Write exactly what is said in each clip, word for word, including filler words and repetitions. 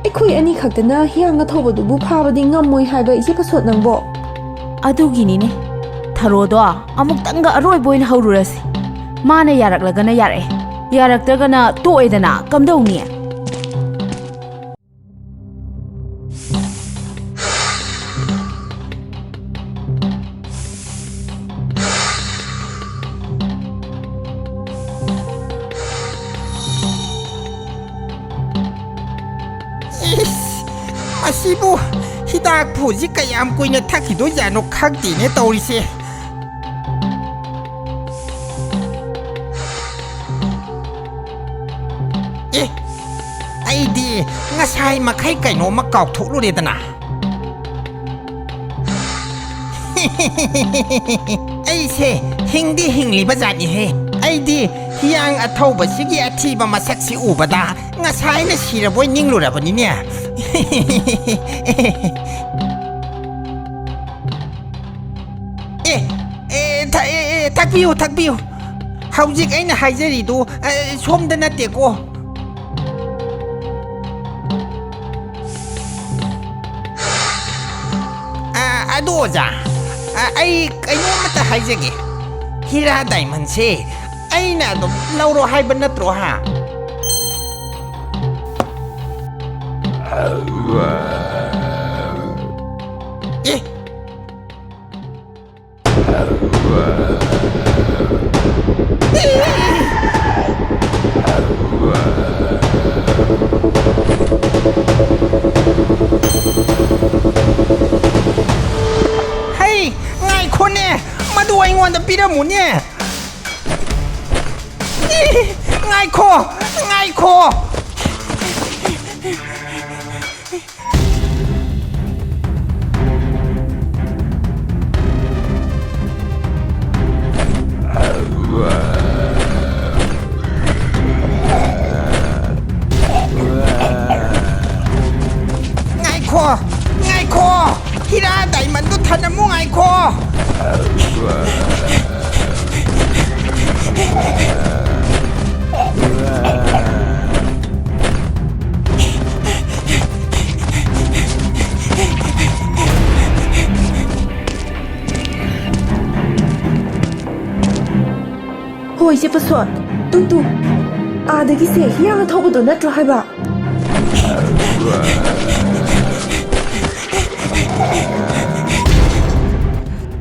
ꯑꯩꯈꯣꯏ ꯑꯅꯤ ꯈꯛꯇꯅ ꯍꯤꯌꯥꯡ ꯑꯊꯧꯕꯗꯨꯕꯨ ꯐꯥꯕꯗꯤ ꯉꯝꯃꯣꯏ ꯍꯥꯏꯕ, ꯏꯆꯦ ꯄꯁꯣꯠ, ꯅꯪꯕꯣ? ꯑꯗꯨꯒꯤꯅꯤꯅꯦ, ꯊꯔꯣꯗꯣ ꯑꯃꯨꯛꯇꯪꯒ ꯑꯔꯣꯏꯕ ꯑꯣꯏꯅ ꯍꯧꯔꯨꯔꯁꯤ꯫ ꯃꯥꯅ ꯌꯥꯔꯛꯂꯒꯅ ꯌꯥꯔꯛꯑꯦ, ꯌꯥꯔꯛꯇ꯭ꯔꯒꯅ ꯇꯣꯛꯑꯦꯗꯅ꯫ ꯀꯝꯗꯧꯅꯤ? ꯏꯁ, ꯃꯁꯤꯕꯨ ꯍꯤꯗꯥꯛ ꯐꯨꯁꯤ ꯀꯌꯥꯝ ꯀꯨꯏꯅ ꯊꯛꯈꯤꯗꯣꯏꯖꯥꯠꯅꯣ ꯈꯪꯗꯦꯅꯦ ꯇꯧꯔꯤꯁꯦ꯫ ꯑꯦ, ꯑꯩꯗꯤ ꯉꯁꯥꯏ ꯃꯈꯩ ꯀꯩꯅꯣꯝꯃ ꯀꯥꯎꯊꯣꯛꯂꯨꯔꯦꯗꯅ꯫ ꯑꯩꯁꯦ ꯍꯤꯡꯗꯤ ꯍꯤꯡꯂꯤꯕ ꯖꯥꯠꯅꯤꯍꯦ꯫ ꯑꯩꯗꯤ ꯍꯤꯌꯥꯡ ꯑꯊꯧꯕꯁꯤꯒꯤ ꯑꯊꯤꯕ ꯃꯁꯛꯁꯤ ꯎꯕꯗ ꯉꯁꯥꯏꯅ ꯁꯤꯔꯕꯣꯏ ꯅꯤꯡꯂꯨꯔꯕꯅꯤꯅꯦ꯫ ꯑꯦ, ꯑꯦ, ꯊ-, ꯑꯦ, ꯑꯦ, ꯊꯛꯄꯤꯌꯨ, ꯊꯛꯄꯤꯌꯨ꯫ ꯍꯧꯖꯤꯛ ꯑꯩꯅ ꯍꯥꯏꯖꯔꯤꯗꯨ, ꯑꯦ, ꯁꯣꯝꯗ ꯅꯠꯇꯦꯀꯣ꯫ ꯑ, ꯑꯗꯨ ꯑꯣꯖꯥ, ꯑ, ꯑꯩ ꯀꯩꯅꯣꯝꯃꯇ ꯍꯥꯏꯖꯒꯦ꯫ ꯍꯤꯔꯥ ꯗꯥꯏꯃꯟꯁꯦ ꯑꯩꯅ ꯑꯗꯨꯝ ꯂꯧꯔꯣ ꯍꯥꯏꯕ ꯅꯠꯇ꯭ꯔꯣ, ꯍꯥ? ꯑꯦ, ꯍꯩ, ꯉꯥꯏꯈꯣꯅꯦ, ꯃꯗꯨ ꯑꯩꯉꯣꯟꯗ ꯄꯤꯔꯝꯃꯨꯅꯦ꯫ ꯏ, ꯉꯥꯏꯈꯣ, ꯉꯥꯏꯈꯣ꯫ ꯉꯥꯏꯈꯣ! ꯉꯥꯏꯈꯣ! ꯍꯤꯔꯥ ꯗꯥꯏꯃꯟꯗꯨ ꯊꯅꯝꯃꯨ, ꯉꯥꯏꯈꯣ! ꯍꯣꯏ, ꯏꯆꯦ ꯄꯁꯣꯠ꯫ Two, two. ꯑꯥꯗꯒꯤꯁꯦ ꯍꯤꯌꯥꯡ ꯑꯊꯧꯕꯗꯣ ꯅꯠꯇ꯭ꯔꯣ ꯍꯥꯏꯕ?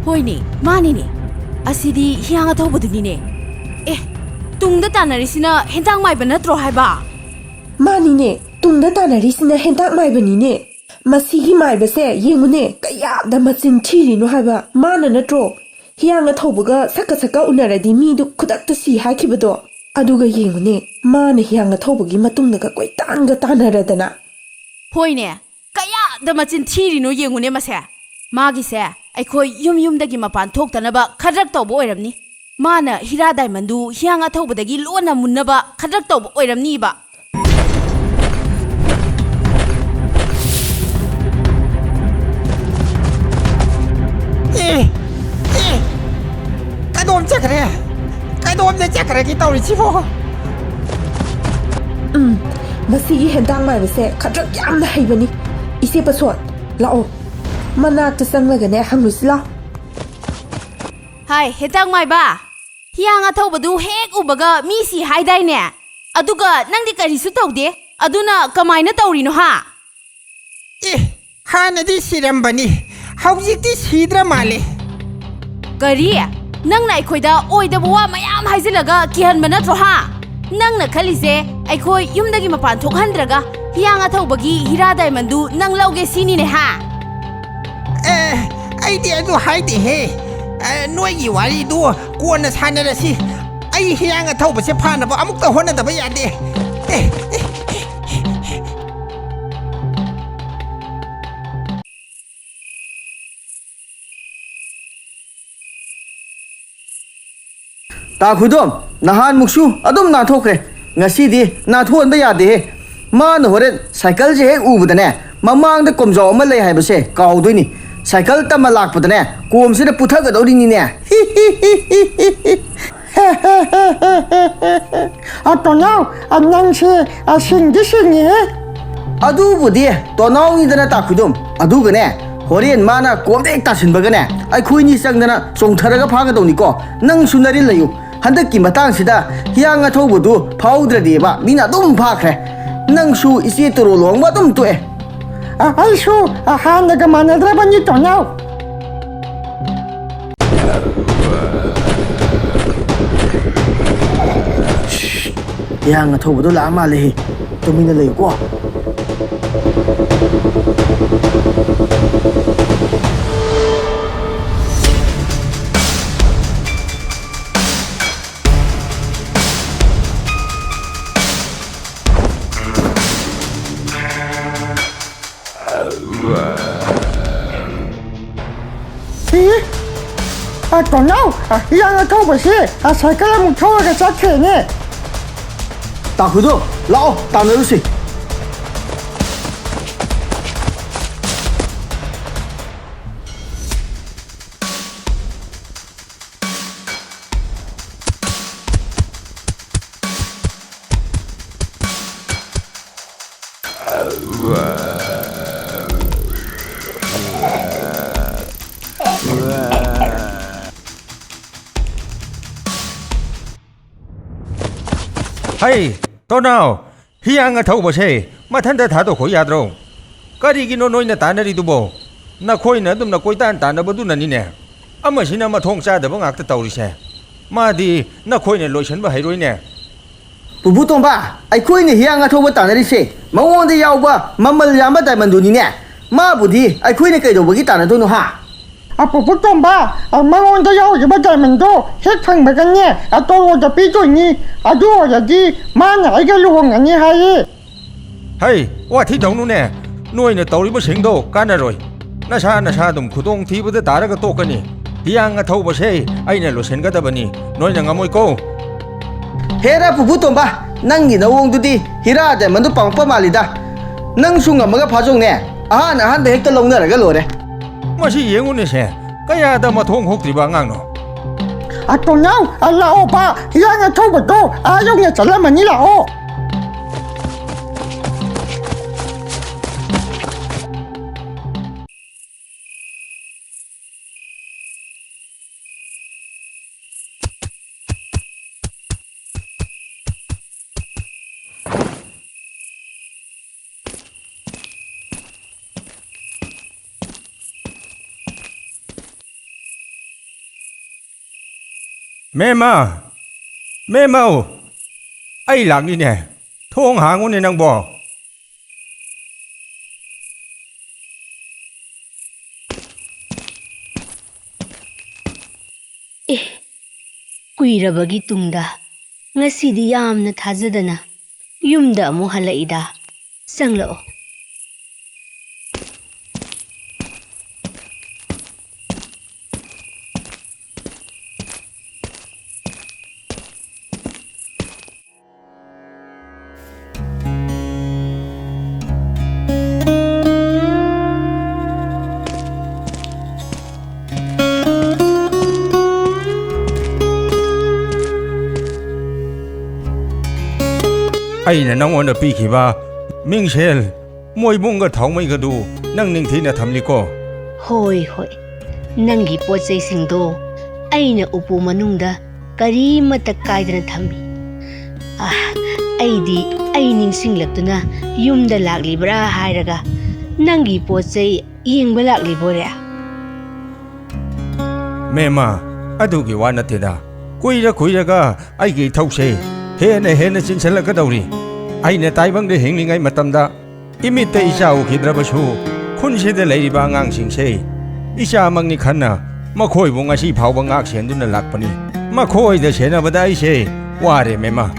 ꯍꯣꯏꯅꯦ, ꯃꯥꯅꯤꯅꯦ꯫ ꯑꯁꯤꯗꯤ ꯍꯤꯌꯥꯡ ꯑꯊꯧꯕꯗꯨꯅꯤꯅꯦ꯫ ꯑꯦ, ꯇꯨꯡꯗ ꯇꯥꯟꯅꯔꯤꯁꯤꯅ ꯍꯦꯟꯇꯥꯛ ꯃꯥꯏꯕ ꯅꯠꯇ꯭ꯔꯣ ꯍꯥꯏꯕ? ꯃꯥꯅꯤꯅꯦ, ꯇꯨꯡꯗ ꯇꯥꯟꯅꯔꯤꯁꯤꯅ ꯍꯦꯟꯇꯥꯛ ꯃꯥꯏꯕꯅꯤꯅꯦ꯫ ꯃꯁꯤꯒꯤ ꯃꯥꯏꯕꯁꯦ ꯌꯦꯡꯉꯨꯅꯦ, ꯀꯌꯥꯗ ꯃꯆꯤꯟ ꯊꯤꯔꯤꯅꯣ ꯍꯥꯏꯕ꯫ ꯃꯥꯅ ꯅꯠꯇ꯭ꯔꯣ? ꯍꯤꯌꯥꯡ ꯑꯊꯧꯕꯒ ꯁꯛꯀ ꯁꯛꯀ ꯎꯅꯔꯗꯤ ꯃꯤꯗꯨ ꯈꯨꯗꯛꯇ ꯁꯤ ꯍꯥꯏꯈꯤꯕꯗꯣ꯫ ꯑꯗꯨꯒ ꯌꯦꯡꯉꯨꯅꯦ, ꯃꯥꯅ ꯍꯤꯌꯥꯡ ꯑꯊꯧꯕꯒꯤ ꯃꯇꯨꯡꯗꯒ ꯀꯣꯏꯇꯥꯟꯒ ꯇꯥꯟꯅꯔꯗꯅ꯫ ꯍꯣꯏꯅꯦ, ꯀꯌꯥꯗ ꯃꯆꯤꯟ ꯊꯤꯔꯤꯅꯣ ꯌꯦꯡꯉꯨꯅꯦ ꯃꯁꯦ꯫ ꯃꯥꯒꯤꯁꯦ ꯑꯩꯈꯣꯏ ꯌꯨꯝ ꯌꯨꯝꯗꯒꯤ ꯃꯄꯥꯟ ꯊꯣꯛꯇꯅꯕ ꯈꯗ꯭ꯔꯛ ꯇꯧꯕ ꯑꯣꯏꯔꯝꯅꯤ꯫ ꯃꯥꯅ ꯍꯤꯔꯥ ꯗꯥꯏꯃꯟꯗꯨ ꯍꯤꯌꯥꯡ ꯑꯊꯧꯕꯗꯒꯤ ꯂꯣꯟꯅ ꯃꯨꯟꯅꯕ ꯈꯗ꯭ꯔꯛ ꯇꯧꯕ ꯑꯣꯏꯔꯝꯅꯤꯕ꯫ ꯑꯦ, ꯑꯦ, ꯀꯗꯣꯝ ꯆꯠꯈ꯭ꯔꯦ? ꯀꯗꯣꯝꯗ ꯆꯠꯈ꯭ꯔꯒꯦ ꯇꯧꯔꯤꯁꯤꯕꯣ? ꯎꯝ, ꯃꯁꯤꯒꯤ ꯍꯦꯟꯇꯥꯛ ꯃꯥꯏꯕꯁꯦ ꯈꯗ꯭ꯔꯛ ꯌꯥꯝꯅ ꯍꯩꯕꯅꯤ꯫ ꯏꯆꯦ ꯄꯁꯣꯠ, ꯂꯥꯛꯑꯣ꯫ ꯃꯅꯥꯛꯇ ꯆꯪꯂꯒꯅꯦ ꯍꯪꯂꯨꯁꯤ ꯂꯥꯎ꯫ ꯍꯥꯏ, ꯍꯦꯟꯇꯥꯛ ꯃꯥꯏꯕ꯫ ꯍꯤꯌꯥꯡ ꯑꯊꯧꯕꯗꯨ ꯍꯦꯛ ꯎꯕꯒ ꯃꯤ ꯁꯤ ꯍꯥꯏꯗꯥꯏꯅꯦ? ꯑꯗꯨꯒ ꯅꯪꯗꯤ ꯀꯔꯤꯁꯨ ꯇꯧꯗꯦ꯫ ꯑꯗꯨꯅ ꯀꯃꯥꯏꯅ ꯇꯧꯔꯤꯅꯣ ꯍꯥ? ꯑꯦ, ꯍꯥꯟꯅꯗꯤ ꯁꯤꯔꯝꯕꯅꯤ, ꯍꯧꯖꯤꯛꯇꯤ ꯁꯤꯗ꯭ꯔ ꯃꯥꯜꯂꯦ꯫ ꯀꯔꯤ? ꯅꯪꯅ ꯑꯩꯈꯣꯏꯗ ꯑꯣꯏꯗꯕ ꯋꯥ ꯃꯌꯥꯝ ꯍꯥꯏꯖꯤꯜꯂꯒ ꯀꯤꯍꯟꯕ ꯅꯠꯇ꯭ꯔꯣ ꯍꯥ? ꯅꯪꯅ ꯈꯜꯂꯤꯁꯦ ꯑꯩꯈꯣꯏ ꯌꯨꯝꯗꯒꯤ ꯃꯄꯥꯟ ꯊꯣꯛꯍꯟꯗ꯭ꯔꯒ ꯍꯤꯌꯥꯡ ꯑꯊꯧꯕꯒꯤ ꯍꯤꯔꯥ ꯗꯥꯏꯃꯟꯗꯨ ꯅꯪ ꯂꯧꯒꯦ ꯁꯤꯅꯤꯅꯦ ꯍꯥ? ꯑꯦ, ꯑꯩꯗꯤ ꯑꯗꯨ ꯍꯥꯏꯗꯦꯍꯦ꯫ ꯑꯦ, ꯅꯣꯏꯒꯤ ꯋꯥꯔꯤꯗꯨ ꯀꯣꯟꯅ ꯁꯥꯟꯅꯔꯁꯤ꯫ ꯑꯩ ꯍꯤꯌꯥꯡ ꯑꯊꯧꯕꯁꯦ ꯐꯥꯅꯕ ꯑꯃꯨꯛꯇ ꯍꯣꯠꯅꯗꯕ ꯌꯥꯗꯦ꯫ ꯑꯦ, ꯑꯦ, ꯇꯥ ꯈꯨꯗꯣꯝ, ꯅꯍꯥꯟꯃꯨꯛꯁꯨ ꯑꯗꯨꯝ ꯅꯥꯟꯊꯣꯛꯈ꯭ꯔꯦ꯫ ꯉꯁꯤꯗꯤ ꯅꯥꯟꯊꯣꯛꯍꯟꯕ ꯌꯥꯗꯦꯍꯦ꯫ ꯃꯥꯅ ꯍꯣꯔꯦꯟ ꯁꯥꯏꯀꯜꯁꯦ ꯍꯦꯛ ꯎꯕꯗꯅꯦ, ꯃꯃꯥꯡꯗ ꯀꯣꯝꯖꯥꯎ ꯑꯃ ꯂꯩ ꯍꯥꯏꯕꯁꯦ ꯀꯥꯎꯗꯣꯏꯅꯤ꯫ ꯁꯥꯏꯀꯜ ꯇꯝꯃ ꯂꯥꯛꯄꯗꯅꯦ, ꯀꯣꯝꯁꯤꯗ ꯄꯨꯊꯒꯗꯧꯔꯤꯅꯤꯅꯦ꯫ ꯑ, ꯇꯣꯅꯥꯎ, ꯑ, ꯅꯪꯁꯦ, ꯑ, ꯁꯤꯡꯗꯤ ꯁꯤꯡꯉꯤꯍꯦ꯫ ꯑꯗꯨꯕꯨꯗꯤ ꯇꯣꯅꯥꯎꯅꯤꯗꯅ, ꯇꯥ ꯈꯨꯗꯣꯝ꯫ ꯑꯗꯨꯒꯅꯦ, ꯍꯣꯔꯦꯟ ꯃꯥꯅ ꯀꯣꯝꯗ ꯍꯦꯛ ꯇꯥꯁꯤꯟꯕꯒꯅꯦ, ꯑꯩꯈꯣꯏꯅꯤ ꯆꯪꯗꯅ ꯆꯣꯡꯊꯔꯒ ꯐꯥꯒꯗꯧꯅꯤꯀꯣ꯫ ꯅꯪꯁꯨ ꯅꯔꯤꯜ ꯂꯩꯌꯨ꯫ ꯍꯟꯗꯛꯀꯤ ꯃꯇꯥꯡꯁꯤꯗ ꯍꯤꯌꯥꯡ ꯑꯊꯧꯕꯗꯨ ꯐꯥꯍꯧꯗ꯭ꯔꯗꯤꯕ ꯃꯤꯅ ꯑꯗꯨꯝ ꯐꯥꯈ꯭ꯔꯦ꯫ ꯅꯪꯁꯨ ꯏꯆꯦ ꯇꯣꯔꯣ ꯂꯨꯍꯣꯡꯕ ꯑꯗꯨꯝ ꯇꯣꯛꯑꯦ꯫ ꯑ, ꯑꯩꯁꯨ, ꯑ, ꯍꯥꯟꯅꯒ ꯃꯥꯟꯅꯗ꯭ꯔꯕꯅꯤ, ꯇꯣꯅꯥꯎ꯫ ꯍꯤꯌꯥꯡ ꯑꯊꯧꯕꯗꯣ ꯂꯥꯛꯑ ꯃꯥꯜꯂꯦꯍꯦ꯫ ꯇꯨꯃꯤꯟꯅ ꯂꯩꯌꯨꯀꯣ꯫ ꯏ? ꯑ, ꯇꯣꯅꯥꯎ, ꯑ, ꯍꯤꯌꯥꯡ ꯑꯊꯧꯕꯁꯤ, ꯑ, ꯁꯥꯏꯀꯜ ꯑꯃꯨꯛ ꯊꯧꯔꯒ ꯆꯠꯈ꯭ꯔꯦꯅꯦ꯫ ꯇꯥꯈꯨꯗꯣ, ꯂꯥꯛꯑꯣ, ꯇꯥꯟꯅꯔꯨꯁꯤ꯫ ꯍꯩ, ꯇꯣꯅꯥꯎ, ꯍꯤꯌꯥꯡ ꯑꯊꯧꯕꯁꯦ ꯃꯊꯟꯇ ꯊꯥꯗꯣꯛꯈꯣ ꯌꯥꯗ꯭ꯔꯣ? ꯀꯔꯤꯒꯤꯅꯣ ꯅꯣꯏꯅ ꯇꯥꯟꯅꯔꯤꯗꯨꯕꯣ? ꯅꯈꯣꯏꯅ ꯑꯗꯨꯝꯅ ꯀꯣꯏꯇꯥꯟ ꯇꯥꯟꯅꯕꯗꯨꯅꯅꯤꯅꯦ ꯑꯃꯁꯤꯅ ꯃꯊꯣꯡ ꯆꯥꯗꯕ ꯉꯥꯛꯇ ꯇꯧꯔꯤꯁꯦ꯫ ꯃꯥꯗꯤ ꯅꯈꯣꯏꯅ ꯂꯣꯏꯁꯤꯟꯕ ꯍꯩꯔꯣꯏꯅꯦ꯫ ꯄꯨꯄꯨ ꯇꯣꯝꯕ, ꯑꯩꯈꯣꯏꯅ ꯍꯤꯌꯥꯡ ꯑꯊꯧꯕ ꯇꯥꯟꯅꯔꯤꯁꯦ ꯃꯉꯣꯟꯗ ꯌꯥꯎꯕ ꯃꯃꯜ ꯌꯥꯝꯕ ꯗꯥꯏꯃꯟꯗꯨꯅꯤꯅꯦ꯫ ꯃꯥꯕꯨꯗꯤ ꯑꯩꯈꯣꯏꯅ ꯀꯩꯗꯧꯕꯒꯤ ꯇꯥꯟꯅꯗꯣꯏꯅꯣ ꯍꯥ? ꯑ, ꯄꯨꯄꯨ ꯇꯣꯝꯕ, ꯑ, ꯃꯉꯣꯟꯗ ꯌꯥꯎꯔꯤꯕ ꯗꯥꯏꯃꯟꯗꯣ ꯍꯦꯛ ꯐꯪꯕꯒꯅꯦ, ꯑ, ꯇꯣꯔꯣꯗ ꯄꯤꯗꯣꯏꯅꯤ꯫ ꯑꯗꯨ ꯑꯣꯏꯔꯗꯤ ꯃꯥꯅ ꯑꯩꯒ ꯂꯨꯍꯣꯡꯉꯅꯤ ꯍꯥꯏꯌꯦ꯫ ꯍꯩ, ꯋꯥꯊꯤ ꯇꯧꯅꯨꯅꯦ꯫ ꯅꯣꯏꯅ ꯇꯧꯔꯤꯕꯁꯤꯡꯗꯣ ꯀꯥꯟꯅꯔꯣꯏ꯫ ꯅꯁꯥ ꯅꯁꯥ ꯑꯗꯨꯝ ꯈꯨꯗꯣꯡ ꯊꯤꯕꯗ ꯇꯥꯔꯒ ꯇꯣꯛꯀꯅꯤ꯫ ꯍꯤꯌꯥꯡ ꯑꯊꯧꯕꯁꯦ ꯑꯩꯅ ꯂꯣꯏꯁꯤꯟꯒꯗꯕꯅꯤ꯫ ꯅꯣꯏꯅ ꯉꯝꯃꯣꯏꯀꯣ꯫ ꯍꯦꯔꯥ ꯄꯨꯄꯨ ꯇꯣꯝꯕ, ꯅꯪꯒꯤ ꯅꯑꯣꯡꯗꯨꯗꯤ ꯍꯤꯔꯥ ꯗꯥꯏꯃꯟꯗꯨ ꯄꯥꯝꯃꯛꯄ ꯃꯥꯜꯂꯤꯗ꯫ ꯅꯪꯁꯨ ꯉꯝꯃꯒ ꯐꯥꯖꯧꯅꯦ꯫ ꯑꯍꯥꯟ ꯑꯍꯥꯟꯕ ꯍꯦꯛꯇ ꯂꯧꯅꯔꯒ ꯂꯣꯏꯔꯦ꯫ ꯃꯁꯤ ꯌꯦꯡꯉꯨꯅꯦꯁꯦ, ꯀꯌꯥꯗ ꯃꯊꯣꯡ ꯍꯣꯛꯇ꯭ꯔꯤꯕ ꯑꯉꯥꯡꯅꯣ꯫ ꯑ, ꯇꯣꯅꯥꯎ, ꯑ, ꯂꯥꯛꯑꯣ ꯕꯥ, ꯍꯤꯌꯥꯡ ꯑꯊꯧꯕꯗꯣ ꯑꯥ ꯌꯧꯅ ꯆꯠꯂꯝꯃꯅꯤ, ꯂꯥꯛꯑꯣ꯫ ꯃꯦꯝꯃ! ꯃꯦꯝꯃꯧ! ꯑꯩ ꯂꯥꯛꯂꯤꯅꯦ꯫ ꯊꯣꯡ ꯍꯥꯡꯉꯨꯅꯦ ꯅꯪꯕꯣ꯫ ꯑꯦ, ꯀꯨꯏꯔꯕꯒꯤ ꯇꯨꯡꯗ ꯉꯁꯤꯗꯤ ꯌꯥꯝꯅ ꯊꯥꯖꯗꯅ ꯌꯨꯝꯗ ꯑꯃꯨꯛ ꯍꯜꯂꯛꯏꯗ꯫ ꯆꯪꯂꯛꯑꯣ꯫ ꯑꯩꯅ ꯅꯪꯉꯣꯟꯗ ꯄꯤꯈꯤꯕ ꯃꯤꯡꯁꯦꯜ, ꯃꯣꯏꯕꯨꯡꯒ ꯊꯥꯎꯃꯩꯒꯗꯨ ꯅꯪ ꯅꯤꯡꯊꯤꯅ ꯊꯝꯂꯤꯀꯣ? ꯍꯣꯏ, ꯍꯣꯏ꯫ ꯅꯪꯒꯤ ꯄꯣꯠ ꯆꯩꯁꯤꯡꯗꯣ ꯑꯩꯅ ꯎꯄꯨ ꯃꯅꯨꯡꯗ ꯀꯔꯤꯃꯠꯇ ꯀꯥꯏꯗꯅ ꯊꯝꯃꯤ꯫ ꯑꯥ, ꯑꯩꯗꯤ ꯑꯩ ꯅꯤꯡꯁꯤꯡꯂꯛꯇꯨꯅ ꯌꯨꯝꯗ ꯂꯥꯛꯂꯤꯕ꯭ꯔꯥ ꯍꯥꯏꯔꯒ ꯅꯪꯒꯤ ꯄꯣꯠ ꯆꯩ ꯌꯦꯡꯕ ꯂꯥꯛꯂꯤꯕꯣꯔꯦ? ꯃꯦꯝꯃ, ꯑꯗꯨꯒꯤ ꯋꯥ ꯅꯠꯇꯦꯗ꯫ ꯀꯨꯏꯔ ꯀꯨꯏꯔꯒ ꯑꯩꯒꯤ ꯏꯊꯧꯁꯦ ꯍꯦꯟꯅ ꯍꯦꯟꯅ ꯆꯤꯟꯁꯤꯜꯂꯛꯀꯗꯧꯔꯤ꯫ ꯑꯩꯅ ꯇꯥꯏꯕꯪꯗ ꯍꯤꯡꯂꯤꯉꯩ ꯃꯇꯝꯗ ꯏꯃꯤꯠꯇ ꯏꯆꯥ ꯎꯈꯤꯗ꯭ꯔꯕꯁꯨ, ꯈꯨꯟꯁꯤꯗ ꯂꯩꯔꯤꯕ ꯑꯉꯥꯡꯁꯤꯡꯁꯦ ꯏꯆꯥꯃꯛꯅꯤ ꯈꯟꯅ ꯃꯈꯣꯏꯕꯨ ꯉꯁꯤ ꯐꯥꯎꯕ ꯉꯥꯛ ꯁꯦꯟꯗꯨꯅ ꯂꯥꯛꯄꯅꯤ꯫ ꯃꯈꯣꯏꯗ ꯁꯦꯟꯅꯕꯗ ꯑꯩꯁꯦ ꯋꯥꯔꯦ, ꯃꯦꯝꯃ꯫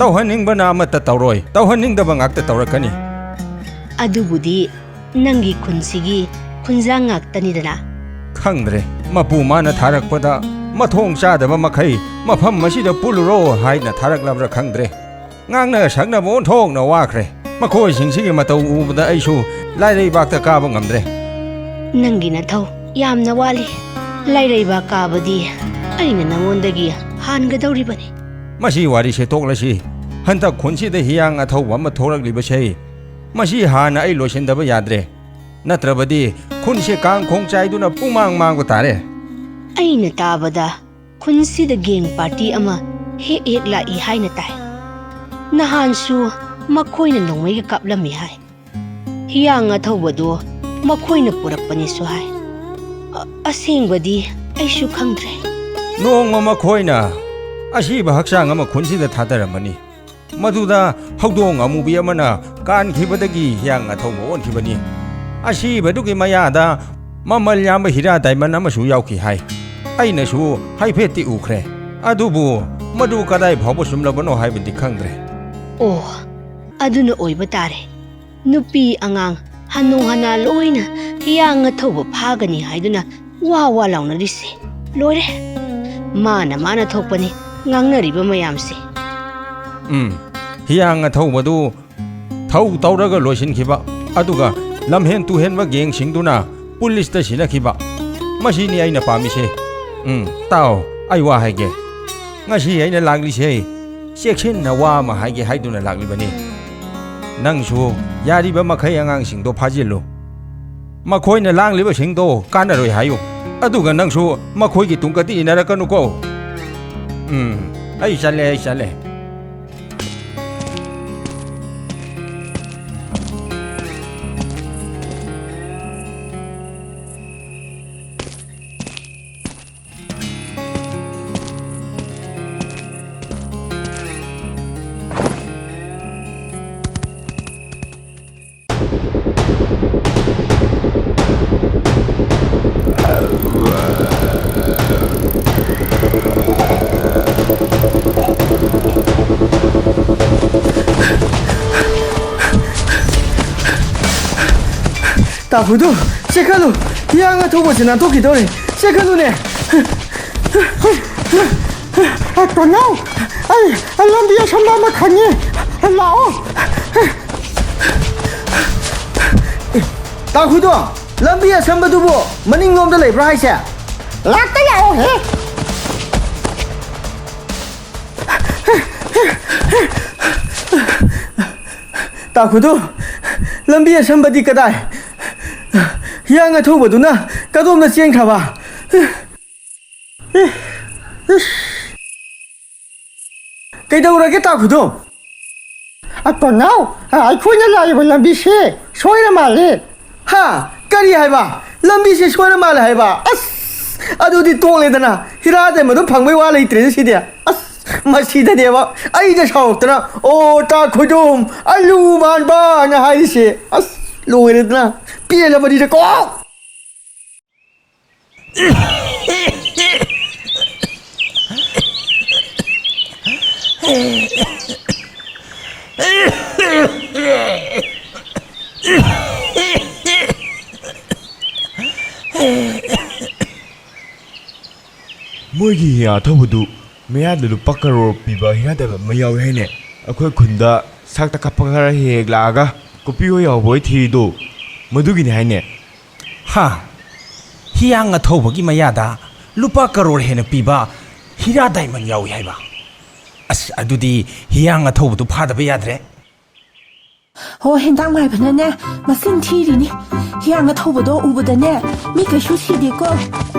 ꯇꯧꯍꯟꯅꯤꯡꯕꯅ ꯑꯃꯠꯇ ꯇꯧꯔꯣꯏ, ꯇꯧꯍꯟꯅꯤꯡꯗꯕ ꯉꯥꯛꯇ ꯇꯧꯔꯛꯀꯅꯤ꯫ ꯑꯗꯨꯕꯨꯗꯤ ꯅꯪꯒꯤ ꯈꯨꯟꯁꯤꯒꯤ ꯈꯨꯟꯖꯥ ꯉꯥꯛꯇꯅꯤꯗꯅ꯫ ꯈꯪꯗ꯭ꯔꯦ, ꯃꯄꯨ ꯃꯥꯅ ꯊꯥꯔꯛꯄꯗ ꯃꯊꯣꯡ ꯆꯥꯗꯕ ꯃꯈꯩ ꯃꯐꯝ ꯑꯁꯤꯗ ꯄꯨꯜꯂꯨꯔꯣ ꯍꯥꯏꯅ ꯊꯥꯔꯛꯂꯕ꯭ꯔꯥ ꯈꯪꯗ꯭ꯔꯦ꯫ ꯉꯥꯡꯅ ꯁꯛꯅꯕ ꯑꯣꯟꯊꯣꯛꯅ ꯋꯥꯈ꯭ꯔꯦ꯫ ꯃꯈꯣꯏꯁꯤꯡꯁꯤꯒꯤ ꯃꯇꯧ ꯎꯕꯗ ꯑꯩꯁꯨ ꯂꯥꯏꯔꯩꯕꯥꯛꯇ ꯀꯥꯕ ꯉꯝꯗ꯭ꯔꯦ꯫ ꯅꯪꯒꯤ ꯅꯊꯧ ꯌꯥꯝꯅ ꯋꯥꯠꯂꯤ꯫ ꯂꯥꯏꯔꯩꯕꯥꯛ ꯀꯥꯕꯗꯤ ꯑꯩꯅ ꯅꯉꯣꯟꯗꯒꯤ ꯍꯥꯟꯒꯗꯧꯔꯤꯕꯅꯤ꯫ ꯃꯁꯤ ꯋꯥꯔꯤꯁꯦ ꯇꯣꯛꯂꯁꯤ꯫ ꯍꯟꯗꯛ ꯈꯨꯟꯁꯤꯗ ꯍꯤꯌꯥꯡ ꯑꯊꯧꯕ ꯑꯃ ꯊꯣꯛꯂꯛꯂꯤꯕꯁꯦ, ꯃꯁꯤ ꯍꯥꯟꯅ ꯑꯩ ꯂꯣꯏꯁꯤꯟꯗꯕ ꯌꯥꯗ꯭ꯔꯦ꯫ ꯅꯠꯇ꯭ꯔꯕꯗꯤ ꯈꯨꯟꯁꯦ ꯀꯥꯡ ꯈꯣꯡ ꯆꯥꯏꯗꯨꯅ ꯄꯨꯡꯃꯥꯡ ꯃꯥꯡꯕ ꯇꯥꯔꯦ꯫ ꯑꯩꯅ ꯇꯥꯕꯗ ꯈꯨꯟꯁꯤꯗ ꯒꯦꯡ ꯄꯥꯔꯇꯤ ꯑꯃ ꯍꯦꯛ ꯍꯦꯛ ꯂꯥꯛꯏ ꯍꯥꯏꯅ ꯇꯥꯏ꯫ ꯅꯍꯥꯟꯁꯨ ꯃꯈꯣꯏꯅ ꯅꯣꯡꯃꯩꯒ ꯀꯥꯞꯂꯝꯃꯤ ꯍꯥꯏ꯫ ꯍꯤꯌꯥꯡ ꯑꯊꯧꯕꯗꯣ ꯃꯈꯣꯏꯅ ꯄꯨꯔꯛꯄꯅꯦꯁꯨ ꯍꯥꯏ꯫ ꯑ-, ꯑꯁꯦꯡꯕꯗꯤ ꯑꯩꯁꯨ ꯈꯪꯗ꯭ꯔꯦ꯫ ꯅꯣꯡꯃ ꯃꯈꯣꯏꯅ ꯑꯁꯤꯕ ꯍꯛꯆꯥꯡ ꯑꯃ ꯈꯨꯟꯁꯤꯗ ꯊꯥꯗꯔꯝꯕꯅꯤ꯫ ꯃꯗꯨꯗ ꯍꯧꯗꯣꯡ ꯑꯃꯨꯕꯤ ꯑꯃꯅ ꯀꯥꯟꯈꯤꯕꯗꯒꯤ ꯍꯤꯌꯥꯡ ꯑꯊꯧꯕ ꯑꯣꯟꯈꯤꯕꯅꯤ꯫ ꯑꯁꯤꯕꯗꯨꯒꯤ ꯃꯌꯥꯗ ꯃꯃꯜ ꯌꯥꯝꯕ ꯍꯤꯔꯥ ꯗꯥꯏꯃꯟ ꯑꯃꯁꯨ ꯌꯥꯎꯈꯤ ꯍꯥꯏ꯫ ꯑꯩꯅꯁꯨ ꯍꯥꯏꯐꯦꯠꯇꯤ ꯎꯈ꯭ꯔꯦ, ꯑꯗꯨꯕꯨ ꯃꯗꯨ ꯀꯗꯥꯏ ꯐꯥꯎꯕ ꯆꯨꯝꯂꯕꯅꯣ ꯍꯥꯏꯕꯗꯤ ꯈꯪꯗ꯭ꯔꯦ꯫ ꯑꯣ, ꯑꯗꯨꯅ ꯑꯣꯏꯕ ꯇꯥꯔꯦ꯫ ꯅꯨꯄꯤ ꯑꯉꯥꯡ ꯍꯅꯨ ꯍꯅꯥ ꯂꯣꯏꯅ ꯍꯤꯌꯥꯡ ꯑꯊꯧꯕ ꯐꯥꯒꯅꯤ ꯍꯥꯏꯗꯨꯅ ꯋꯥ ꯋꯥ ꯂꯥꯎꯅꯔꯤꯁꯦ ꯂꯣꯏꯔꯦ꯫ ꯃꯥꯅ ꯃꯥꯅ ꯊꯣꯛꯄꯅꯤ ꯉꯥꯡꯅꯔꯤꯕ ꯃꯌꯥꯝꯁꯦ꯫ ꯎꯝ, ꯍꯤꯌꯥꯡ ꯑꯊꯧꯕꯗꯨ ꯊꯧ ꯇꯧꯔꯒ ꯂꯣꯏꯁꯤꯟꯈꯤꯕ, ꯑꯗꯨꯒ ꯂꯝꯍꯦꯟ ꯇꯨꯍꯦꯟꯕ ꯒꯦꯡꯁꯤꯡꯗꯨꯅ ꯄꯨꯂꯤꯁꯇ ꯁꯤꯟꯅꯈꯤꯕ꯫ ꯃꯁꯤꯅꯤ ꯑꯩꯅ ꯄꯥꯝꯃꯤꯁꯦ꯫ ꯎꯝ, ꯇꯥꯎ, ꯑꯩ ꯋꯥ ꯍꯥꯏꯒꯦ꯫ ꯉꯁꯤ ꯑꯩꯅ ꯂꯥꯛꯂꯤꯁꯦ ꯆꯦꯛꯁꯤꯟꯅ ꯋꯥ ꯑꯃ ꯍꯥꯏꯒꯦ ꯍꯥꯏꯗꯨꯅ ꯂꯥꯛꯂꯤꯕꯅꯤ꯫ ꯅꯪꯁꯨ ꯌꯥꯔꯤꯕ ꯃꯈꯩ ꯑꯉꯥꯡꯁꯤꯡꯗꯣ ꯐꯥꯖꯤꯜꯂꯨ꯫ ꯃꯈꯣꯏꯅ ꯂꯥꯡꯂꯤꯕꯁꯤꯡꯗꯣ ꯀꯥꯟꯅꯔꯣꯏ ꯍꯥꯏꯌꯨ꯫ ꯑꯗꯨꯒ ꯅꯪꯁꯨ ꯃꯈꯣꯏꯒꯤ ꯇꯨꯡꯒꯗꯤ ꯏꯟꯅꯔꯛꯀꯅꯨꯀꯣ꯫ ꯎꯝ, ꯑꯩ ꯆꯠꯂꯦ, ꯑꯩ ꯆꯠꯂꯦ꯫ ꯇꯥꯍꯨꯗꯨ, ꯆꯦꯛꯈꯠꯂꯨ! ꯍꯤꯌꯥꯡ ꯑꯊꯧꯕꯁꯦ ꯅꯥꯟꯊꯣꯛꯈꯤꯗꯧꯔꯦ! ꯆꯦꯛꯈꯠꯂꯨꯅꯦ! ꯇꯣꯅꯥꯎ, ꯑꯩ, ꯑꯩ ꯂꯝꯕꯤ ꯑꯁꯝꯕ ꯑꯃ ꯈꯪꯉꯤ꯫ ꯂꯥꯛꯑꯣ꯫ ꯇꯥꯈꯨꯗꯣ, ꯂꯝꯕꯤ ꯑꯁꯝꯕꯗꯨꯕꯨ ꯃꯅꯤꯡꯂꯣꯝꯗ ꯂꯩꯕ꯭ꯔꯥ ꯍꯥꯏꯁꯦ? ꯂꯥꯛꯇ ꯂꯥꯛꯑꯣꯍꯦ꯫ ꯇꯥꯈꯨꯗꯣ, ꯂꯝꯕꯤ ꯑꯁꯝꯕꯗꯤ ꯀꯗꯥꯏ? ꯍꯤꯌꯥꯡ ꯑꯊꯧꯕꯗꯨꯅ ꯀꯗꯣꯝꯗ ꯆꯦꯟꯈ꯭ꯔꯕ? ꯀꯩꯗꯧꯔꯒꯦ, ꯇꯥꯈꯨꯗꯣ? ꯑ, ꯇꯣꯟꯅꯥꯎ, ꯑ, ꯑꯩꯈꯣꯏꯅ ꯂꯥꯛꯏꯕ ꯂꯝꯕꯤꯁꯦ ꯁꯣꯏꯔ ꯃꯥꯜꯂꯦ꯫ ꯍꯥ? ꯀꯔꯤ ꯍꯥꯏꯕ? ꯂꯝꯕꯤꯁꯦ ꯁꯣꯏꯔ ꯃꯥꯜꯂꯦ ꯍꯥꯏꯕ? ꯑꯁ! ꯑꯗꯨꯗꯤ ꯇꯣꯛꯂꯦꯗꯅ, ꯍꯤꯔꯥ ꯗꯥꯏꯃꯟꯗꯣ ꯐꯪꯕꯩ ꯋꯥ ꯂꯩꯇ꯭ꯔꯦꯅꯦ ꯁꯤꯗꯤ꯫ ꯑꯁ, ꯃꯁꯤꯗꯅꯦꯕ ꯑꯩꯅ ꯁꯥꯎꯔꯛꯇꯅ "ꯑꯣ ꯇꯥ ꯈꯣꯏꯗꯣꯝ, ꯑꯂꯨ ꯃꯥꯟꯕꯅ" ꯍꯥꯏꯔꯤꯁꯦ꯫ ꯑꯁ, ꯂꯣꯏꯔꯦꯗꯅ, ꯄꯦꯜꯂꯕꯅꯤꯗꯀꯣ꯫ ꯃꯣꯏꯒꯤ ꯍꯤꯌꯥ ꯑꯊꯧꯕꯗꯨ ꯃꯌꯥꯗ ꯂꯨꯄꯥ ꯀꯔꯣꯔ ꯄꯤꯕ ꯍꯤꯔꯥ ꯗꯥꯏꯃꯟ ꯑꯃ ꯌꯥꯎꯏ ꯍꯥꯏꯅꯦ꯫ ꯑꯩꯈꯣꯏ ꯈꯨꯟꯗ ꯁꯛꯇ ꯀꯥꯞꯄ ꯈꯔ ꯍꯦꯛ ꯍꯦꯛ ꯂꯥꯛꯑꯒ ꯀꯣꯄꯤ ꯍꯣꯏ ꯌꯥꯎꯕ ꯍꯣꯏ ꯊꯤꯔꯤꯗꯣ, ꯃꯗꯨꯒꯤꯅꯤ ꯍꯥꯏꯅꯦ꯫ ꯍꯥ? ꯍꯤꯌꯥꯡ ꯑꯊꯧꯕꯒꯤ ꯃꯌꯥꯗ ꯂꯨꯄꯥ ꯀꯔꯣꯔ ꯍꯦꯟꯅ ꯄꯤꯕ ꯍꯤꯔꯥ ꯗꯥꯏꯃꯟ ꯌꯥꯎꯏ ꯍꯥꯏꯕ? ꯑꯁ, ꯑꯗꯨꯗꯤ ꯍꯤꯌꯥꯡ ꯑꯊꯧꯕꯗꯨ ꯐꯥꯗꯕ ꯌꯥꯗ꯭ꯔꯦ꯫ ꯍꯣ, ꯍꯦꯟꯇꯥꯛ ꯃꯥꯏꯕꯅꯅꯦ, ꯃꯆꯤꯟ ꯊꯤꯔꯤꯅꯤ꯫ ꯍꯤꯌꯥꯡ ꯑꯊꯧꯕꯗꯣ ꯎꯕꯗꯅꯦ, ꯃꯤ ꯀꯩꯁꯨ ꯁꯤꯗꯦꯀꯣ꯫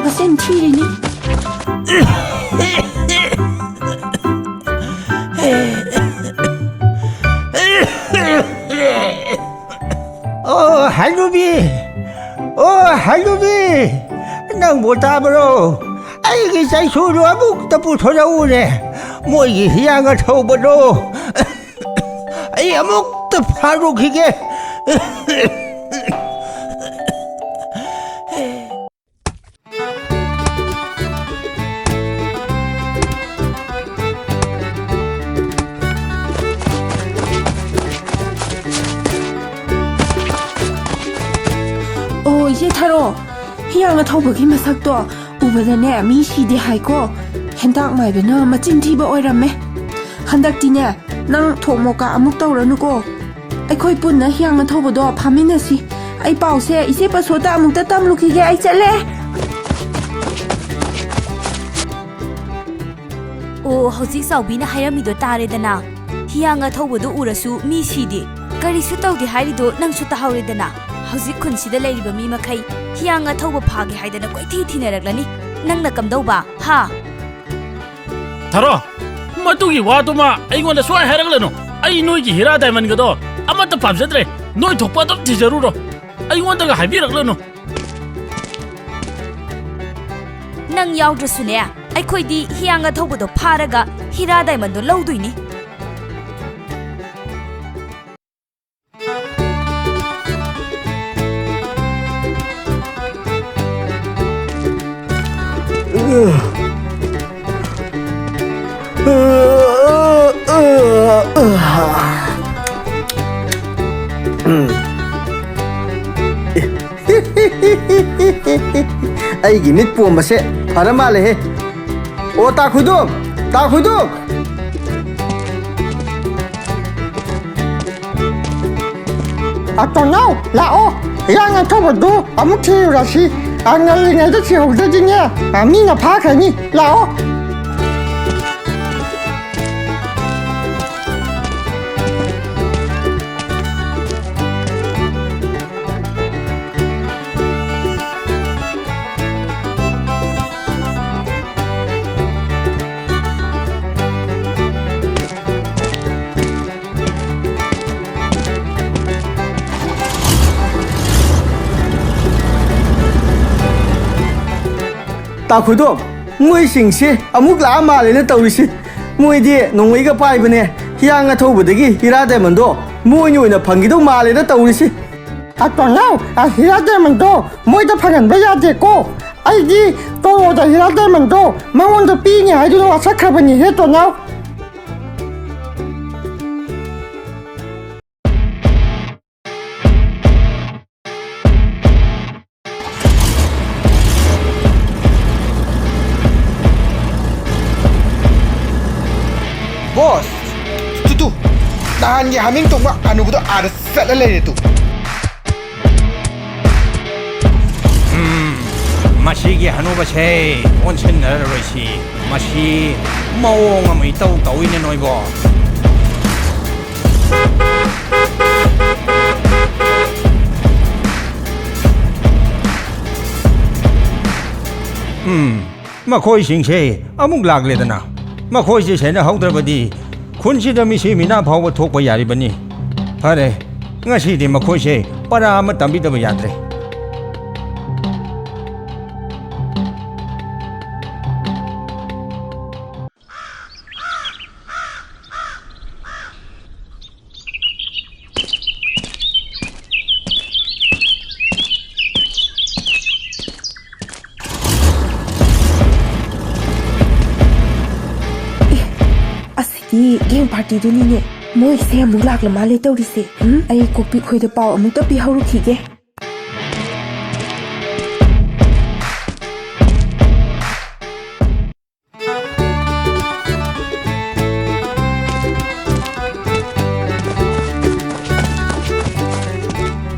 ꯃꯆꯤꯟ ꯊꯤꯔꯤꯅꯤ꯫ ꯑꯣ, ꯍꯅꯨꯕꯤ! ꯑꯣ, ꯍꯅꯨꯕꯤ! ꯅꯪꯕꯨ ꯇꯥꯕ꯭ꯔꯣ? ꯑꯩꯒꯤ ꯆꯩꯁꯨꯗꯨ ꯑꯃꯨꯛꯇ ꯄꯨꯊꯣꯔꯛꯎꯅꯦ꯫ ꯃꯣꯏꯒꯤ ꯍꯤꯌꯥꯡ ꯑꯊꯧꯕꯗꯣ ꯑꯩ ꯑꯃꯨꯛꯇ ꯐꯥꯔꯨꯈꯤꯒꯦ꯫ ꯑꯣ, ꯏꯆꯦ ꯊꯥꯔꯣ, ꯍꯤꯌꯥꯡ ꯑꯊꯧꯕꯒꯤ ꯃꯁꯛꯇꯣ ꯎꯕꯗꯅꯦ ꯃꯤ ꯁꯤꯗꯦ ꯍꯥꯏꯀꯣ꯫ ꯍꯦꯟꯇꯥꯛ ꯃꯥꯏꯕꯅ ꯃꯆꯤꯟ ꯊꯤꯕ ꯑꯣꯏꯔꯝꯃꯦ꯫ ꯍꯟꯗꯛꯇꯤꯅꯦ, ꯅꯪ ꯊꯣꯛ ꯃꯣꯀꯥ ꯑꯃꯨꯛ ꯇꯧꯔꯅꯨꯀꯣ꯫ ꯑꯩꯈꯣꯏ ꯄꯨꯟꯅ ꯍꯤꯌꯥꯡ ꯑꯊꯧꯕꯗꯣ ꯐꯥꯃꯤꯟꯅꯁꯤ꯫ ꯑꯩ ꯄꯥꯎꯁꯦ ꯏꯆꯦ ꯄꯁꯣꯗ ꯑꯃꯨꯛꯇ ꯇꯝꯂꯨꯈꯤꯒꯦ꯫ ꯑꯩ ꯆꯠꯂꯦ꯫ ꯑꯣ, ꯍꯧꯖꯤꯛ ꯆꯥꯎꯕꯤꯅ ꯍꯥꯏꯔꯝꯃꯤꯗꯣ ꯇꯥꯔꯦꯗꯅ꯫ ꯍꯤꯌꯥꯡ ꯑꯊꯧꯕꯗꯣ ꯎꯔꯁꯨ ꯃꯤ ꯁꯤꯗꯦ, ꯀꯔꯤꯁꯨ ꯇꯧꯗꯦ ꯍꯥꯏꯔꯤꯗꯣ ꯅꯪꯁꯨ ꯇꯥꯍꯧꯔꯦꯗꯅ꯫ ꯍꯧꯖꯤꯛ ꯈꯨꯟꯁꯤꯗ ꯂꯩꯔꯤꯕ ꯃꯤ ꯃꯈꯩ ꯍꯤꯌꯥꯡ ꯑꯊꯧꯕ ꯐꯥꯒꯦ ꯍꯥꯏꯗꯅ ꯀꯣꯏꯊꯤ ꯊꯤꯅꯔꯛꯂꯅꯤ꯫ ꯅꯪꯅ ꯀꯝꯗꯧꯕ, ꯍꯥ? ꯊꯥꯔꯣ, ꯃꯗꯨꯒꯤ ꯋꯥꯗꯨꯃ ꯑꯩꯉꯣꯟꯗ ꯁꯨꯡꯍꯥꯏ ꯍꯥꯏꯔꯛꯂꯅꯨ꯫ ꯑꯩ ꯅꯣꯏꯒꯤ ꯍꯤꯔꯥ ꯗꯥꯏꯃꯟꯒꯗꯣ ꯑꯃꯠꯇ ꯄꯥꯝꯖꯗ꯭ꯔꯦ꯫ ꯅꯣꯏ ꯊꯣꯛꯄ ꯑꯗꯨꯝ ꯊꯤꯖꯔꯨꯔꯣ꯫ ꯑꯩꯉꯣꯟꯗꯒ ꯍꯥꯏꯕꯤꯔꯛꯂꯅꯨ꯫ ꯅꯪ ꯌꯥꯎꯗ꯭ꯔꯁꯨꯅꯦ, ꯑꯩꯈꯣꯏꯗꯤ ꯍꯤꯌꯥꯡ ꯑꯊꯧꯕꯗꯣ ꯐꯥꯔꯒ ꯍꯤꯔꯥ ꯗꯥꯏꯃꯟꯗꯣ ꯂꯧꯗꯣꯏꯅꯤ꯫ ꯑꯩꯒꯤ ꯃꯤꯠ ꯄꯣꯝꯕꯁꯦ ꯐꯔ ꯃꯥꯜꯂꯦꯍꯦ꯫ ꯑꯣ, ꯇꯥ ꯈꯣꯏꯗꯣꯝ, ꯇꯥ ꯈꯣꯏꯗꯣꯝ! ꯑ, ꯇꯣꯟꯅꯥꯎ, ꯂꯥꯛꯑꯣ꯫ ꯍꯤꯌꯥꯡ ꯑꯊꯧꯕꯗꯨ ꯑꯃꯨꯛ ꯊꯤꯔꯨꯔꯁꯤ꯫ ꯑ, ꯉꯜꯂꯤꯉꯩꯗ ꯊꯤꯍꯧꯗ꯭ꯔꯗꯤꯅꯦ, ꯑ, ꯃꯤꯅ ꯐꯥꯈ꯭ꯔꯅꯤ꯫ ꯂꯥꯛꯑꯣ꯫ ꯇꯥ ꯈꯣꯏꯗꯣꯝ, ꯃꯣꯏꯁꯤꯡꯁꯤ ꯑꯃꯨꯛ ꯂꯥꯛꯑ ꯃꯥꯜꯂꯦꯅ ꯇꯧꯔꯤꯁꯤ꯫ ꯃꯣꯏꯗꯤ ꯅꯣꯡꯃꯩꯒ ꯄꯥꯏꯕꯅꯦ꯫ ꯍꯤꯌꯥꯡ ꯑꯊꯧꯕꯗꯒꯤ ꯍꯤꯔꯥ ꯗꯥꯏꯃꯟꯗꯣ ꯃꯣꯏꯅ ꯑꯣꯏꯅ ꯐꯪꯈꯤꯗꯧ ꯃꯥꯜꯂꯦꯅ ꯇꯧꯔꯤꯁꯤ꯫ ꯑ, ꯇꯣꯟꯅꯥꯎ, ꯑ, ꯍꯤꯔꯥ ꯗꯥꯏꯃꯟꯗꯣ ꯃꯣꯏꯗ ꯐꯪꯍꯟꯕ ꯌꯥꯗꯦꯀꯣ꯫ ꯑꯩꯗꯤ ꯇꯣꯔꯣꯗ ꯍꯤꯔꯥ ꯗꯥꯏꯃꯟꯗꯣ ꯃꯉꯣꯟꯗ ꯄꯤꯅꯤ ꯍꯥꯏꯗꯨꯅ ꯋꯥꯁꯛꯈ꯭ꯔꯕꯅꯤꯍꯦ, ꯇꯣꯟꯅꯥꯎ꯫ ꯕꯣꯁ, ꯇꯨ, ꯇꯨ, ꯅꯍꯥꯟꯒꯤ ꯍꯥꯃꯦꯡ ꯇꯣꯡꯕ ꯍꯅꯨꯕꯗꯣ ꯑꯥꯗ ꯆꯠꯂ ꯂꯩꯔꯦ ꯇꯨ꯫ ꯎꯝ, ꯃꯁꯤꯒꯤ ꯍꯅꯨꯕꯁꯦ ꯑꯣꯟꯁꯤꯟꯅꯔꯔꯣꯏꯁꯤ꯫ ꯃꯁꯤ ꯃꯑꯣꯡ ꯑꯃ ꯏꯇꯧ ꯇꯧꯏꯅꯦ ꯅꯣꯏꯕꯣ꯫ ꯎꯝ, ꯃꯈꯣꯏꯁꯤꯡꯁꯦ ꯑꯃꯨꯛ ꯂꯥꯛꯂꯦꯗꯅ꯫ ꯃꯈꯣꯏꯁꯦ ꯁꯦꯟꯅꯍꯧꯗ꯭ꯔꯕꯗꯤ ꯈꯨꯟꯁꯤꯗ ꯃꯤꯁꯤ ꯃꯤꯅꯥ ꯐꯥꯎꯕ ꯊꯣꯛꯄ ꯌꯥꯔꯤꯕꯅꯤ꯫ ꯐꯔꯦ, ꯉꯁꯤꯗꯤ ꯃꯈꯣꯏꯁꯦ ꯄꯔꯥ ꯑꯃ ꯇꯝꯕꯤꯗꯕ ꯌꯥꯗ꯭ꯔꯦ꯫ ꯒꯦꯡ ꯄꯥꯔꯇꯤꯗꯨꯅꯤꯅꯦ꯫ ꯃꯣꯏꯁꯦ ꯑꯃꯨꯛ ꯂꯥꯛꯂ ꯃꯥꯜꯂꯦ ꯇꯧꯔꯤꯁꯦ꯫ ꯎꯝ, ꯑꯩ ꯀꯣꯛꯄꯤꯛ ꯈꯣꯏꯗ ꯄꯥꯎ ꯑꯃꯨꯛꯇ ꯄꯤꯍꯧꯔꯨꯈꯤꯒꯦ꯫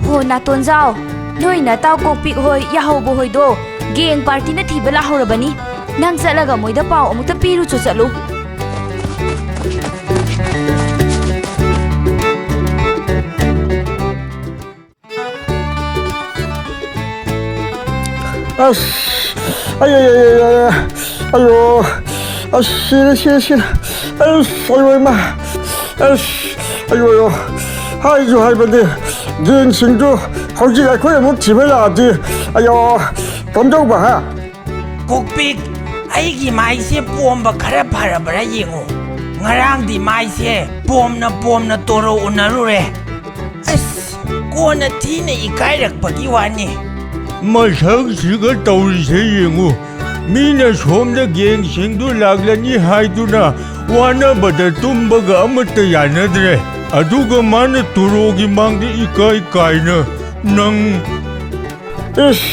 ꯍꯣ, ꯅꯥꯇꯣꯟꯖꯥꯎ, ꯅꯣꯏ ꯅꯇꯥꯎ ꯀꯣꯛꯄꯤꯛ ꯍꯣꯏ, ꯌꯥꯍꯧꯕ ꯍꯣꯏꯗꯣ ꯒꯦꯡ ꯄꯥꯔꯇꯤꯅ ꯊꯤꯕ ꯂꯥꯛꯍꯧꯔꯕꯅꯤ꯫ ꯅꯪ ꯆꯠꯂꯒ ꯃꯣꯏꯗ ꯄꯥꯎ ꯑꯃꯨꯛꯇ ꯄꯤꯔꯨꯆꯣ ꯆꯠꯂꯨ꯫ ꯑꯁ, ꯑꯩ, ꯑꯩ, ꯑꯩ, ꯑꯩ, ꯑꯩ, ꯑꯌꯣ, ꯑꯁ, ꯁꯤꯔꯦ, ꯁꯤꯔꯦ, ꯁꯤꯔꯦ꯫ ꯑꯁ, ꯑꯌꯣ, ꯏꯃꯥ꯫ ꯑꯁ, ꯑꯌꯣ, ꯑꯌꯣ꯫ ꯍꯥꯏꯁꯨ ꯍꯥꯏꯕꯅꯤ, ꯒꯦꯡꯁꯤꯡꯗꯨ ꯍꯧꯖꯤꯛ ꯑꯩꯈꯣꯏ ꯑꯃꯨꯛ ꯊꯤꯕ ꯂꯥꯛꯑꯗꯤ, ꯑꯌꯣ, ꯀꯝꯗꯧꯕ, ꯍꯥ? ꯀꯣꯛꯄꯤꯛ, ꯑꯩꯒꯤ ꯃꯥꯏꯁꯦ ꯄꯣꯝꯕ ꯈꯔ ꯐꯔꯕ꯭ꯔꯥ ꯌꯦꯡꯉꯨ꯫ ꯉꯔꯥꯡꯗꯤ ꯃꯥꯏꯁꯦ ꯄꯣꯝꯅ ꯄꯣꯝꯅ ꯇꯣꯔꯣ ꯎꯅꯔꯨꯔꯦ꯫ ꯑꯁ, ꯀꯣꯟꯅ ꯊꯤꯅ ꯏꯀꯥꯏꯔꯛꯄꯒꯤ ꯋꯥꯅꯤ꯫ ꯃꯁꯛꯁꯤꯒ ꯇꯧꯔꯤꯁꯦ ꯌꯦꯡꯉꯨ꯫ ꯃꯤꯅ ꯁꯣꯝꯗ ꯒꯦꯡꯁꯤꯡꯗꯨ ꯂꯥꯛꯂꯅꯤ ꯍꯥꯏꯗꯨꯅ ꯋꯥꯅꯕꯗ ꯇꯨꯝꯕꯒ ꯑꯃꯠꯇ ꯌꯥꯅꯗ꯭ꯔꯦ꯫ ꯑꯗꯨꯒ ꯃꯥꯅ ꯇꯣꯔꯣꯒꯤ ꯃꯥꯡꯗ ꯏꯀꯥꯏ ꯀꯥꯏꯅ ꯅꯪ ꯏꯁ!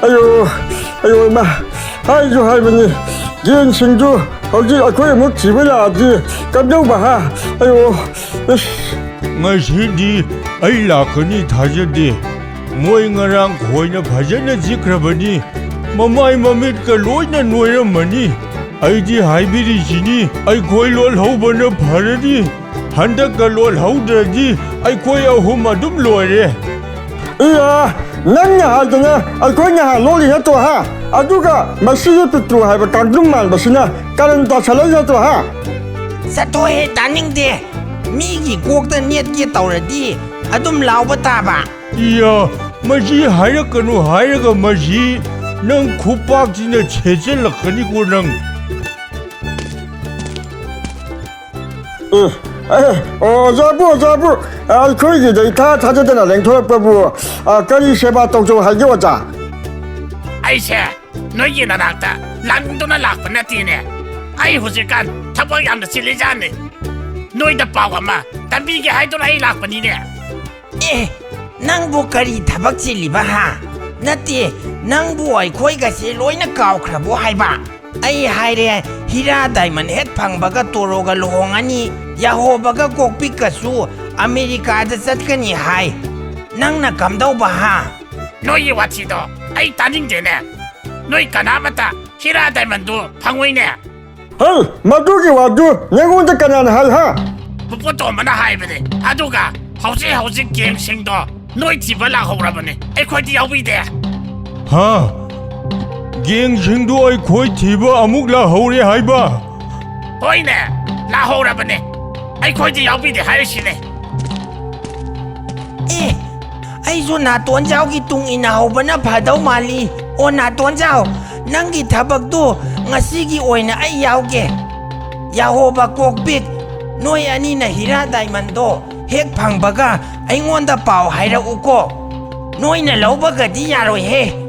ꯑꯌꯣ! ꯑꯌꯣ ꯏꯃꯥ! ꯍꯥꯏꯁꯨ ꯍꯥꯏꯕꯅꯤ, ꯒꯦꯡꯁꯤꯡꯗꯨ ꯍꯧꯖꯤꯛ ꯑꯩꯈꯣꯏ ꯑꯃꯨꯛ ꯊꯤꯕ ꯂꯥꯛꯑꯗꯤ ꯀꯝꯗꯧꯕ, ꯍꯥ? ꯑꯌꯣ! ꯏꯁ! ꯉꯁꯤꯗꯤ ꯑꯩ ꯂꯥꯛꯀꯅꯤ ꯊꯥꯖꯗꯦ꯫ ꯃꯣꯏ ꯉꯔꯥꯡ ꯈꯣꯏꯅ ꯐꯖꯅ ꯆꯤꯛꯈ꯭ꯔꯕꯅꯤ꯫ ꯃꯃꯥꯏ ꯃꯃꯤꯠꯀ ꯂꯣꯏꯅ ꯅꯣꯏꯔꯝꯃꯅꯤ꯫ ꯑꯩꯗꯤ ꯍꯥꯏꯕꯤꯔꯤꯁꯤꯅꯤ, ꯑꯩꯈꯣꯏ ꯂꯣꯜꯍꯧꯕꯅ ꯐꯔꯅꯤ꯫ ꯍꯟꯗꯛꯀ ꯂꯣꯜꯍꯧꯗ꯭ꯔꯗꯤ ꯑꯩꯈꯣꯏ ꯑꯍꯨꯝ ꯑꯗꯨꯝ ꯂꯣꯏꯔꯦ꯫ ꯏꯌꯥ, ꯅꯪꯅ ꯍꯥꯏꯗꯅ ꯑꯩꯈꯣꯏ ꯅꯍꯥꯟ ꯂꯣꯜꯂꯤ ꯅꯠꯇ꯭ꯔꯣ, ꯍꯥ? ꯑꯗꯨꯒ ꯃꯁꯤꯒꯤ ꯄꯤꯛꯇ꯭ꯔꯨ ꯍꯥꯏꯕ ꯀꯥꯡꯗ꯭ꯔꯨꯝ ꯃꯥꯟꯕꯁꯤꯅ ꯀꯔꯟ ꯇꯥꯁꯜꯂꯛꯏ ꯅꯠꯇ꯭ꯔꯣ, ꯍꯥ? ꯆꯠꯊꯣꯛꯍꯦ, ꯇꯥꯅꯤꯡꯗꯦ꯫ ꯃꯤꯒꯤ ꯀꯣꯛꯇ ꯅꯦꯠꯀꯦ ꯇꯧꯔꯗꯤ ꯑꯗꯨꯝ ꯂꯥꯎꯕ ꯇꯥꯕ꯫ ꯏꯌꯥ, ꯃꯁꯤ ꯍꯥꯏꯔꯛꯀꯅꯨ ꯍꯥꯏꯔꯒ ꯃꯁꯤ ꯅꯪ ꯈꯨꯄꯥꯛꯁꯤꯅ ꯁꯦꯠꯆꯜꯂꯛꯀꯅꯤꯀꯣ ꯅꯪ꯫ ꯑꯦ, ꯑꯦ, ꯑꯣꯖꯥꯕꯨ, ꯑꯣꯖꯥꯕꯨ, ꯑꯩꯈꯣꯏꯒꯤꯗ ꯏꯊꯥ ꯊꯥꯖꯗꯅ ꯂꯦꯡꯊꯣꯔꯛꯄꯕꯨ, ꯑ, ꯀꯔꯤ ꯁꯦꯕꯥ ꯇꯧꯖꯧ ꯍꯥꯏꯒꯦ, ꯑꯣꯖꯥ? ꯑꯩꯁꯦ ꯅꯣꯏꯒꯤ ꯅꯅꯥꯛꯇ ꯂꯪꯗꯨꯅ ꯂꯥꯛꯄ ꯅꯠꯇꯦꯅꯦ꯫ ꯑꯩ ꯍꯧꯖꯤꯛꯀꯥꯟ ꯊꯕꯛ ꯌꯥꯝꯅ ꯆꯤꯜꯂꯤꯖꯥꯠꯅꯤ꯫ ꯅꯣꯏꯗ ꯄꯥꯎ ꯑꯃ ꯇꯝꯕꯤꯒꯦ ꯍꯥꯏꯗꯨꯅ ꯑꯩ ꯂꯥꯛꯄꯅꯤꯅꯦ꯫ ꯑꯦ, ꯅꯪꯕꯨ ꯀꯔꯤ ꯊꯕꯛ ꯆꯤꯜꯂꯤꯕ ꯍꯥ? ꯅꯠꯇꯦ, ꯅꯪꯕꯨ ꯑꯩꯈꯣꯏꯒꯁꯦ ꯂꯣꯏꯅ ꯀꯥꯎꯈ꯭ꯔꯕꯣ ꯍꯥꯏꯕ? ꯑꯩ ꯍꯥꯏꯔꯦ, ꯍꯤꯔꯥ ꯗꯥꯏꯃꯟ ꯍꯦꯛ ꯐꯪꯕꯒ ꯇꯣꯔꯣꯒ ꯂꯨꯍꯣꯡꯉꯅꯤ, ꯌꯥꯍꯣꯕꯒ ꯀꯣꯛꯄꯤꯛꯀꯁꯨ ꯑꯃꯦꯔꯤꯀꯥꯗ ꯆꯠꯀꯅꯤ ꯍꯥꯏ꯫ ꯅꯪꯅ ꯀꯝꯗꯧꯕ ꯍꯥ? ꯅꯣꯏꯒꯤ ꯋꯥꯊꯤꯗꯣ ꯑꯩ ꯇꯥꯅꯤꯡꯗꯦꯅꯦ꯫ ꯅꯣꯏ ꯀꯅꯥꯃꯠꯇ ꯍꯤꯔꯥ ꯗꯥꯏꯃꯟꯗꯨ ꯐꯪꯉꯣꯏꯅꯦ꯫ ꯍꯩ, ꯃꯗꯨꯒꯤ ꯋꯥꯗꯨ ꯅꯉꯣꯟꯗ ꯀꯅꯥꯅ ꯍꯥꯏ ꯍꯥ? ꯄꯨꯄꯨ ꯇꯣꯝꯕꯅ ꯍꯥꯏꯕꯅꯦ꯫ ꯑꯗꯨꯒ ꯍꯧꯖꯤꯛ ꯍꯧꯖꯤꯛ ꯒꯦꯡꯁꯤꯡꯗꯣ ꯅꯣꯏ ꯊꯤꯕ ꯂꯥꯛꯍꯧꯔꯕꯅꯦ, ꯑꯩꯈꯣꯏꯗꯤ ꯌꯥꯎꯕꯤꯗꯦ꯫ ꯍꯥ? ꯒꯦꯡꯁꯤꯡꯗꯨ ꯑꯩꯈꯣꯏ ꯊꯤꯕ ꯑꯃꯨꯛ ꯂꯥꯛꯍꯧꯔꯦ ꯍꯥꯏꯕ? ꯍꯣꯏꯅꯦ, ꯂꯥꯛꯍꯧꯔꯕꯅꯦ, ꯑꯩꯈꯣꯏꯗꯤ ꯌꯥꯎꯕꯤꯗꯦ ꯍꯥꯏꯔꯤꯁꯤꯅꯦ꯫ ꯑꯦ, ꯑꯩꯁꯨ ꯅꯥꯇꯣꯟꯖꯥꯎꯒꯤ ꯇꯨꯡ ꯏꯟꯅꯍꯧꯕꯅ ꯐꯗꯧ ꯃꯥꯜꯂꯤ꯫ ꯑꯣ ꯅꯥꯇꯣꯟꯖꯥꯎ, ꯅꯪꯒꯤ ꯊꯕꯛꯇꯨ ꯉꯁꯤꯒꯤ ꯑꯣꯏꯅ ꯑꯩ ꯌꯥꯎꯒꯦ꯫ ꯌꯥꯍꯣꯕ ꯀꯣꯛꯄꯤꯛ, ꯅꯣꯏ ꯑꯅꯤꯅ ꯍꯤꯔꯥ ꯗꯥꯏꯃꯟꯗꯣ ꯍꯦꯛ ꯐꯪꯕꯒ ꯑꯩꯉꯣꯟꯗ ꯄꯥꯎ ꯍꯥꯏꯔꯛꯎꯀꯣ꯫ ꯅꯣꯏꯅ ꯂꯧꯕꯒꯗꯤ ꯌꯥꯔꯣꯏꯍꯦ꯫